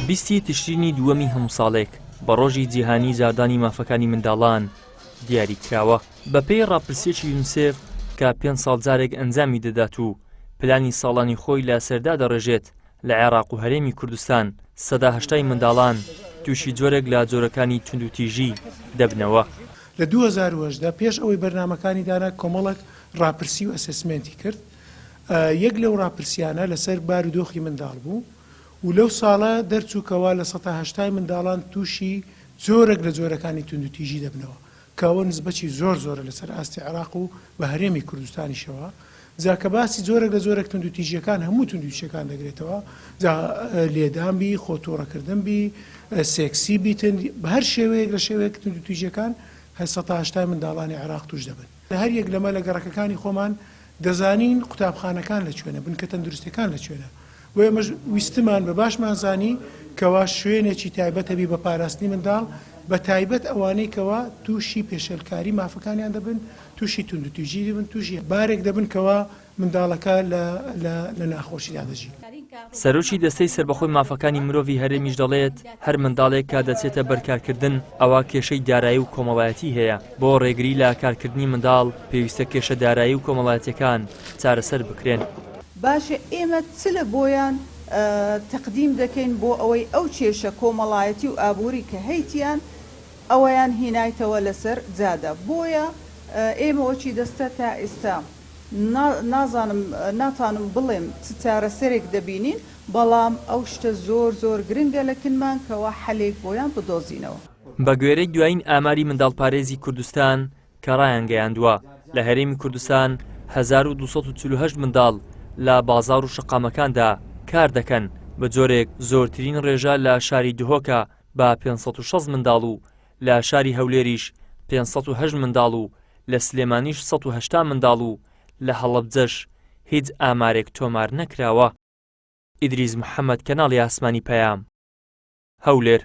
بیستی تشرینی دووەمی هەموو ساڵێک بە ڕۆژی جیهانی جاردانی مافەکانی منداڵان دیاری کراوە. بەپێی ڕاپرسییەکی یونسێف کە پێنج ساڵ جارێک ئەنجامی دەدات و پلانی ساڵانی خۆی لە سەر دادەڕێژێت لە عێراق و هەرێمی کوردستان سەدا هەشتای منداڵان تووشی جۆرێک لە جۆرەکانی توندوتیژی دەبنەوە. لە 2018 پێش ئەوەی بەرنامەکانی دانا کۆمەڵێک ڕاپرسی و assessment ی کرد، یەک لەو ڕاپرسیانە لەسەر بارودۆخی منداڵ بوو و لەو ساڵە دەرچوو کەوا لە سەتا هەشتای منداڵان تووشی جۆرێک لە جۆرەکانی توندوتیژی دەبنەوە کە ئەوە نسبەکی زۆر زۆرە لەسەر ئاستی عێراق و بە هەرێمی کوردستانیشەوە جا کە باسی جۆرێک لە جۆرێک توندوتیژیەکان هەموو توندوتیژیەکان دەگرێتەوە جا لێدان بی خۆ توڕەکردن بی سێکسی بیتن بە هەر شێوەیەک لە شێوەیەک توندوتیژیەکان هەر سەتا هەشتای منداڵانی عێراق توش دەبن. هەر یەک لەمە لە گەڕەکەکانی خۆمان دەزانین قوتابخانەکان لە کوێنە، بنکە تەندروستیەکان لە کوێنە. بۆ ئێمەش ویستمان بە باشمان زانی کەوا شوێنێکی تایبەت هەبی بە پاراستنی منداڵ، بە تایبەت ئەوانەی کەوا تووشی پێشێلکاری مافەکانیان دەبن، تووشی توندوتیژی دەبن، تووشی بارێک دەبن کەوا منداڵەکە لە لە لە ناخۆشیدا دەژی. سەرۆکی دەستەی سەربەخۆی مافەکانی مرۆڤی هەرێمیش دەڵێت، هەر منداڵێک کە دەچێتە بەر کارکردن ئەوا کێشەی دارایی و کۆمەڵایەتی هەیە، بۆ ڕێگری لە کارکردنی منداڵ پێویستە کێشە دارایی و کۆمەڵایەتیەکان چارەسەر بکرێن. باشە ئێمە چ لە بۆیان تەقدیم دەکەین بۆ ئەوەی ئەو کێشە کۆمەڵایەتی و ئابووری کە هەیتیان ئەوەیان هینایتەوە لەسەر جادە بۆیە ئێمە وەکی دەستە تا ئیستا نازانم ناتانم بڵێم چ چارەسەرێک دەبینین بەڵام ئەو شتە زۆر زۆر گرنگە لە کنمان کەوا حەلێک بۆیان بدۆزینەوە. بە گوێرەی دوایین ئاماری منداڵپارێزی کوردستان کە ڕایانگەیاندووە، لە هەرێمی کوردستان 1248 منداڵ لە بازاڕ و شەقامەکاندا کار دەکەن، بە جۆرێک زۆرترین ڕێژە لە شاری دهۆکە بە 560 منداڵ و لە شاری هەولێریش 508 منداڵ و لە سلێمانیش 180 منداڵ و لە هەڵەبجەش هیچ ئامارێک تۆمار نەکراوە. ئیدریس محەمەد کەناڵی ئاسمانی پەیام، هەولێر.